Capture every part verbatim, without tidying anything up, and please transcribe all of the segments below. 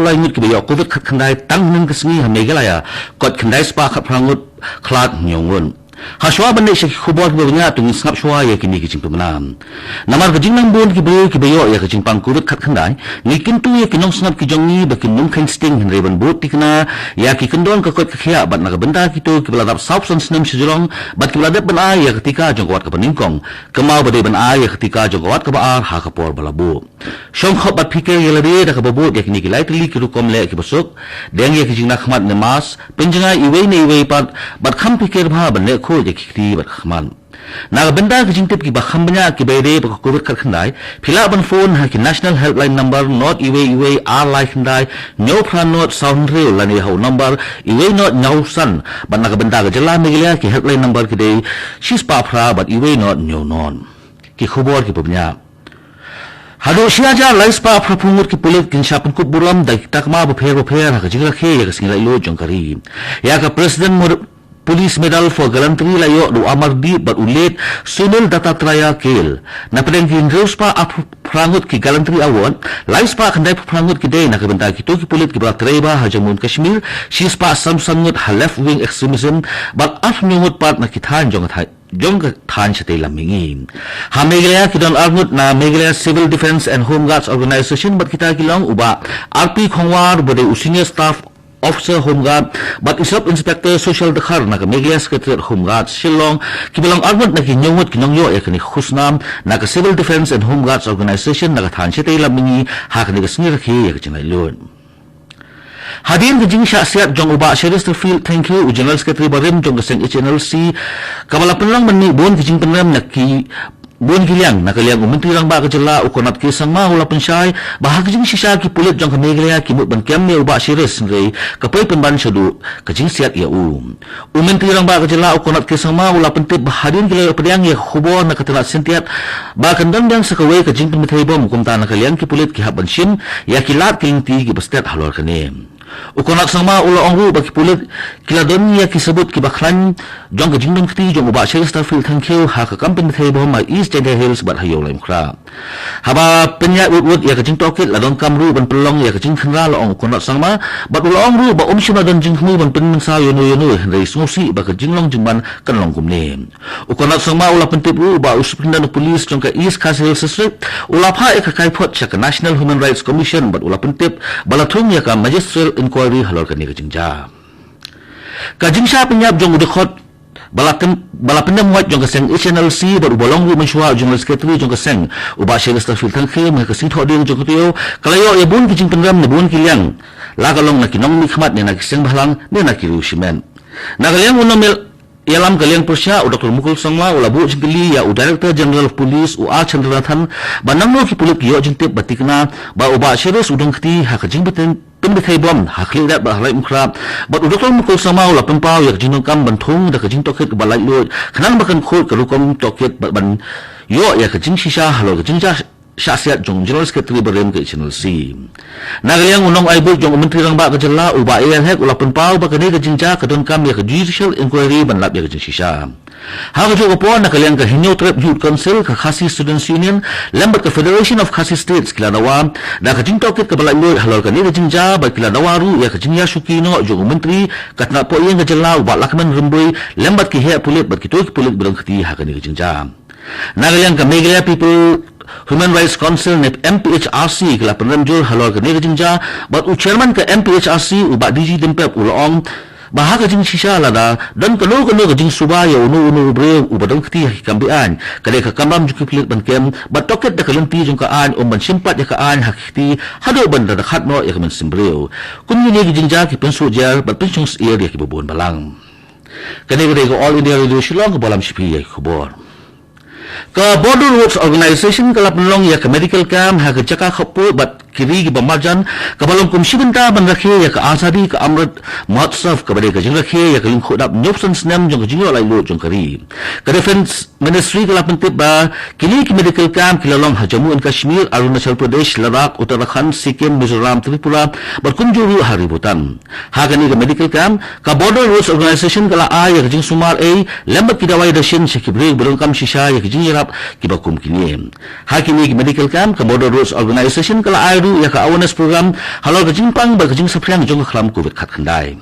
lai ngut kiba ïoh covid khatkhyndai tang hynnin ka sngi ha Meghalaya, kot khyndai spah khatphra ngut khlad hynñiew ngut. Hashwa ban leit sha ki khubor kiba bniah, to ngin sngap shwa ïa kine ki jingpynbna. Namar ka jingnang bun ki briew kiba ïoh ïa ka jingpang covid khatkhyndai, ngi kyntu ïa ki nongsngap ki jong ngi ba kin nym kheiñ sting hynrei ban bud thikna ïa ki kyndon ka koit ka khiah bad na ka bynta kito kiba la dap sawphew san snem shajrong bad kiba la dep ban ai ïa ka tika jong ka wat kaba nyngkong, kynmaw ba dei ban ai ïa ka tika jong ka wat kaba ar ha ka por ba la buh. Shong khop bad phikir ïa lade da kaba bud ïa kine ki lai tylli ki rukom leh kiba suk, deng ïa ki jingnakhmat ne mask, pynjngai iwei na iwei pat, bad kham phikir bha ban leh khuid ïa ki kti bad ka khmat. Na ka bynta ki jingtip kiba kham bniah kiba ïadei bad ka covid khatkhyndai, phi lah ban phone ha ki National Helpline number not iwei iwei ar lai khyndai hynñiew phra not saw hynriew lane ha u number iwei not hynñiew san, bad na ka bynta ka jylla Meghalaya ki helpline number ki dei shispah phra bad iwei not hynñiew not. Ki khubor kiba bniah. Haduh shi hajar lai spah phra phew ngut ki pulit kin shah pynkup burom da ki takma bapher bapher ha ka jingrakhe ïa ka sngi laitluid jong ka ri. Ïa ka President Mod- Police Medal for Gallantry la ïoh da u Amardeep bad u late Sunil Dattatreya Keil. Na pdeng ki hynriew spah arphew phra ngut ki Gallantry Award, lai spah khyndai phew phra ngut ki dei na ka bynta kito ki pulit kiba la trei bha ha Jammu and Kashmir, shi spah san phew san ngut ha left wing extremism, bad arphew hynñiew ngut pat na ki thaiñ jong ka thaiñ jong ka thaiñ shatei lam mihngi. Ha Meghalaya ki don arngut na Meghalaya Civil Defence and Home Guards Organisation bad kita ki long u Bah R P Khongwar uba dei u Senior Staff Officer Home Guard bad i Sub Inspector Social Dkhar na ka Meghalaya Secretariat Home Guards Shillong, kiba long arngut na ki hynñiew ngut ki nongïoh ïa kane ka khusnam na ka Civil Defence and Home Guards Organisation na ka thaiñ shatei lam mihngi ha kane ka sngi rakhe ïa ka jinglaitluid. Hadien ka jingshah siat jong u Bah Cheristerfield Thangkhiew, u General Secretary barim jong ka seng H N L C, kaba la pynlong mynmiet, bun ki jingpynrem na ki bun ki liang, na ka liang u Myntri Rangbah ka jylla u Conrad K Sangma u la pynshai ba ha ka jingshisha ki pulit jong ka Meghalaya ki mut ban kem ïa u Bah Cheris hynrei ka poi pynban shaduh ka jingsiat ïa u. U Myntri Rangbah ka jylla u Conrad K Sangma u la pyntip ba hadien ki la ïoh pdiang ïa ka khubor na ka tnat syntiat ba kan don biang sa kawei ka jingpynbthei bom, kumta na ka liang ki pulit ki hap ban shim ïa ki lad ki lynti kiba stet halor kane. U Conrad Sangma u la ong ruh ba ki pulit ki la don ïa ki sabut kiba khlaiñ jong ka jingdon kti jong u Bah Cheristerfield Thangkhiew ha ka kam pynbthei bom ha East Jaiñtia Hills bad ha Ïew Laitumkhrah. Haba pynïaid wut wut ïa ka jingtohkit, la donkam ruh ban pynlong ïa ka jingkhynra, la ong u Conrad Sangma, bad u la ong ruh ba um shym la don jingthmu ban pynmynsaw ïano ïano, hynrei sngewsih ba ka jinglong jingman kan long kumne. U Conrad Sangma u la pyntip ruh ba u Superintendent of Police jong ka East Khasi Hills District u la phah ïa ka kaiphod sha ka National Human Rights Commission bad u la pyntip ba la thung ïa ka magisterial inquiry halor kane ka jingjia. Ka jingshah pynïap jong u dkhot ba la pyn- ba la pyndem wait jong ka seng H N L C bad uba long ruh mynshuwa u General Secretary jong ka seng, u Bah Cheristerfield Thangkhiew, mynne ka sngi Thohdieng jong ka taïew, ka la ïoh ïa bun ki jingpynrem na bun ki liang, la ka long na ki nongmihkhmat ne na ki seng bhalang ne na ki riew shimet. Na ka liang u nongmihkhmat ïalam ka liang pyrshah, u Doctor Mukul Sangma, u la buh jingkylli ïa u Director General of Police, u R Chandranath, ba nangno ki pulit ki ïoh jingtip ba thikna ba u Bah Cheris u dang kti ha ka jingpynbthei bom ha Khliehriat bad ha Laitumkhrah, bad u Doctor Mukul Sangma u la pynpaw ïa ka jingdonkam ban thung da ka jingtohkit kaba laitluid khnang ba kan khuid ka rukom tohkit bad ban ïoh ïa ka jingshisha halor ka jingjia shah siat jong u General Secretary barim ka H N L C. Na ka liang u nongai buit jong u Myntri Rangbah ka jylla, u Bah A L Hek, u la pynpaw ba kane ka jingjia ka donkam ïa ka judicial inquiry ban lap ïa ka jingshisha. Ha kajuh ka por, na ka liang ka Hynñiewtrep Youth Council, ka Khasi Students Union lem bad ka Federation of Khasi States ki la dawa da ka jingtohkit kaba laitluid halor kane ka jingjia bad ki la dawa ruh ïa ka jingïashuki noh jong u Myntri ka tnat pohïing ka jylla, u Bah Lahkmen Rymbui, lem bad ki heh pulit bad kito ki pulit ba dang kti ha kane ka jingjia. Na ka liang ka Meghalaya People Human Rights Council ne M P H R C ki la pynrem jur halor kane ka jingjia bad u Chairman ka M P H R C, u Bah D G Dimpep, u la ong ba ha ka jingshisha, lada don kano kano ka jingsuba ïa uno uno u briew uba dang kti ha ki kam be-aiñ, ka dei ka kamram jong ki pulit ban kem bad tohkit da ka lynti jong ka aiñ, ym ban shim pat ïa ka aiñ ha ki kti haduh ban da dkhat noh ïa ka mynsiem briew. Kum kine ki jingjia ki pynsuk jer bad pynshong syier ïa kiba bun balang. Kane ka dei ka All India Radio Shillong, kaba lam sha phi ïa ki khubor. Ka Border Roads Organisation ka la pynlong ïa ka medical camp ha ka jaka khappud bad ki ri kiba marjan, kaba long kum shi bynta ban rakhe ïa ka Azadi Ka Amrit Mahotsav, kaba dei ka jingrakhe ïa ka lyngkhuh dap hynñiewphew san snem jong ka jingïoh laitluid jong ka ri. Ka Defence Ministry ka la pyntip ba kine ki medical camp ki la long ha Jammu and Kashmir, Arunachal Pradesh, Ladakh, Uttarakhand, Sikkim, Mizoram, Tripura bad kumjuh ruh ha ri Bhutan. Ha kane ka medical camp ka Border Roads Organisation ka la ai ïa ka jingsumar ei lem bad ki dawai dashin sha ki briew ba donkam shisha ïa ka jingïarap kiba kum kine. Ha kine ki medical camp ka Border Roads Organisation ka la ai ruh ïa ka awareness program halor ka jingpang bad ka jingsaphriang jong ka khlam covid khatkhyndai.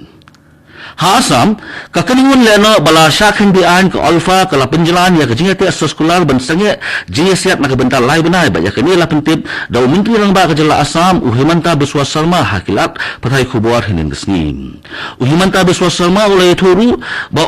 Ha Assam, ka kynhun lehnoh ba la shah kheiñ beaiñ ka Ulfa ka la pynjlan ïa ka jingïateh soskular ban sangeh jingïasiat na ka bynta lai bnai bad ïa kane la pyntip da u Myntri Rangbah ka jylla Assam u Himanta Biswa Sarma ha ki lad pathai khubor hynnin ka sngi. U Himanta Biswa Sarma u la ïathuh ruh ba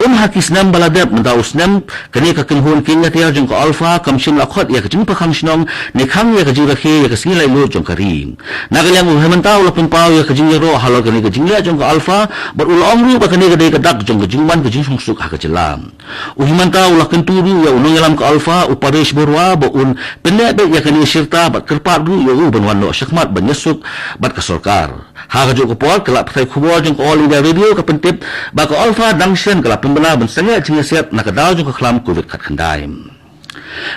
um ha ki snem ba la dep mynta u snem kane ka kynhun kynja tiar jong ka Ulfa kam shym la khot ïa ka jingpyrkhang shnong ne khang ïa ka jingrakhe ïa ka sngi laitluid jong ka ri. Na ka liang u Himanta u la pynpaw ïa ka jingïaroh halor kane ka jingleh jong ka Ulfa bad u la ong ruh ba kane ka dei ka dak jong ka jingwan ka jingsuk ha ka jylla. U Himanta u la kyntu ruh ïa u nongïalam ka Ulfa u Paresh Baruah ba un pynneh beit ïa kane shirta bad kyrpad ruh ïa u ban wan noh shakhmat ban ïasuk bad ka sorkar. Ha kajuh ka por ka lad pathai khubor jong ka All India Radio ka pyntip ba ka Ulfa dang shen ka la pynbna ban sangeh jingïasiat na ka daw jong ka khlam covid khatkhyndai.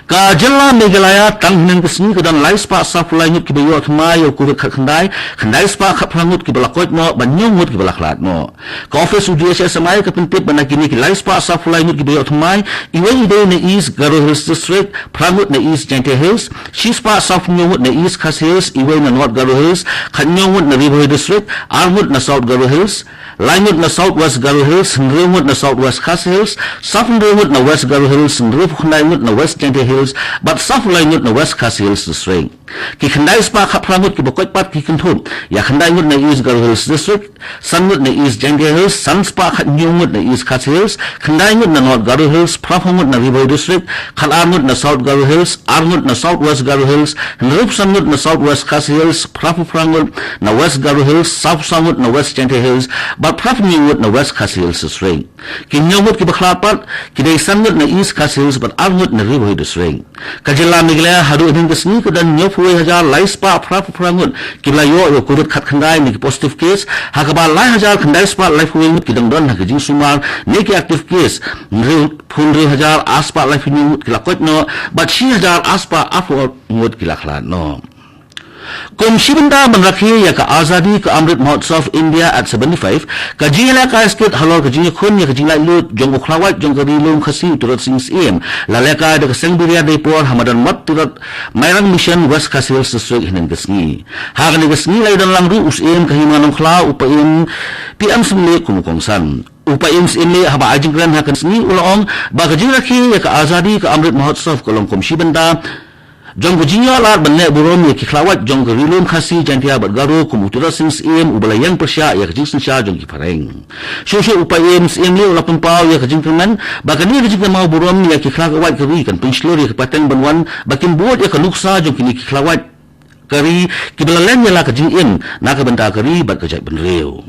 Ka jylla Meghalaya tang hynnin ka sngi ka don lai spah sawphew lai ngut kiba ïoh thymmai ïa u covid khatkhyndai, khyndai spah khatphra ngut kiba la koit noh bad hynñiew ngut kiba la khlad noh. Ka office u D H S M I ka pyntip ba na kine ki lai spah sawphew lai ngut kiba ïoh thymmai, iwei i dei na East Garo Hills District, phra ngut na East Jaintia Hills, shi spah sawphew hynñiew ngut na East Khasi Hills, iwei na North Garo Hills, khathynñiew ngut na Ri Bhoi District, ar ngut na South Garo Hills, lai ngut na South West Garo Hills, hynriew ngut na South West Khasi Hills, sawphew hynriew ngut na West Garo Hills, hynriewphew khyndai ngut na West Jaintia Hills bad sawphew lai ngut na West Khasi Hills District. Ki khyndai spah khatphra ngut kiba koit pat ki kynthup ïa khyndai ngut na East Garo Hills District, san ngut na East Jaintia Hills, san spah khathynñiew ngut na East Khasi Hills, khyndai ngut na North Garo Hills, phraphew ngut na Ri Bhoi District, khatar ngut na South Garo Hills, ar ngut na South West Garo Hills, hynriewphew san ngut na South West Khasi Hills, phraphew phra ngut na West Garo Hills, sawphew saw ngut na West Jaintia Hills bad phraphew hynñiew ngut na West Khasi Hills District. Ki hynñiew ngut kiba khlad pat ki dei san ngut na East Khasi Hills bad ar ngut na Ri Bhoi District. Ka jylla Meghalaya haduh hynnin ka sngi ka don hynñiewphew wei hajar lai spah phraphew phra ngut kiba la ïoh ïa u covid khatkhyndai ne ki positive case, ha kaba lai hajar khyndai spah laiphew wei ngut ki dang don ha ka jingsumar ne ki active case, hynriewphew hynriew hajar ar spah laiphew hynñiew ngut ki la koit noh bad shi hajar ar spah arphew ngut ki la khlad noh. Kum shi bynta ban rakhe ïa ka Azadi ka Amrit Mahotsav India at seventy-five, ka jingïalehkai stet halor ka jingïakhun ïa ka jinglaitluid jong u khlawait jong ka Ri Lum Khasi u Tirot Sing Syiem la lehkai da ka seng biria dei por ha madan wat Tirot Mairang Mission, West Khasi Hills District hynnin ka sngi. Ha kane ka sngi la ïadon lang ruh u Syiem ka Hima Nongkhlaw, u Paiem P M Syiemlieh kum u kongsan. U Paiem Syiemlieh haba ai jingkren ha kane ka sngi u la ong ba ka jingrakhe ïa ka Azadi ka Amrit Mahotsav ka long kum shi bynta jong ka jingïoh lad ban leh burom ïa ki khlawait jong ka Ri Lum Khasi Jaiñtia bad Garo kum u Tirot Sing Syiem uba la ïeng pyrshah ïa ka jingsynshar jong ki phareng. Shuh shuh u Paiem Syiemlieh u la pynpaw ïa ka jingkyrmen ba kane ka jingkynmaw burom ïa ki khlawait ka ri kan pynshlur ïa ki pateng ban wan ba kin bud ïa ka nuksa jong kine ki khlawait ka ri kiba la len ïa la ka jingim na ka bynta ka ri bad ka jaitbynriew.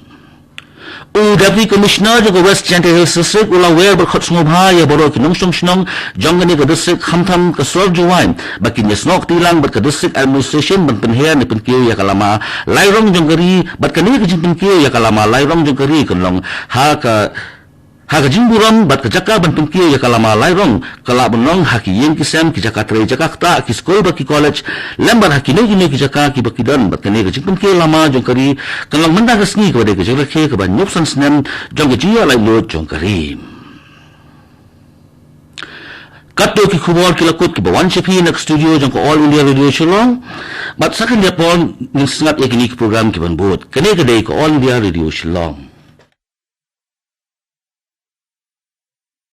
U Deputy Commissioner jong ka West Jaintia Hills District u la wer bad khot sngewbha ïa baroh ki nongshong shnong jong kane ka district khamtam ka sor Jowai ba kin ïasnoh kti lang bad ka district administration ban pynher ne pynkiew ïa ka lama lai rong jong ka ri bad kane ka jingpynkiew ïa ka lama lai rong jong ka ri kan long ha ka ha ka jingburom bad ka jaka ban pynkiew ïa ka lama lai rong ka lah ban long ha ki ïing ki sem, ki jaka trei jaka ktah, ki skul bad ki college lem bad ha kino kino ki jaka kiba ki don bad kane ka jingpynkiew lama jong ka ri kan long mynta ka sngi kaba dei ka jingrakhe kaba hynñiewphew san snem jong ka jingïoh laitluid jong ka ri. Katto ki khubor ki la kut kiba wan sha phi na ka studio jong ka All India Radio Shillong. Bad sa kane ka por ngin sngap ïa kine ki program kiban bud. Kane ka dei ka All India Radio Shillong.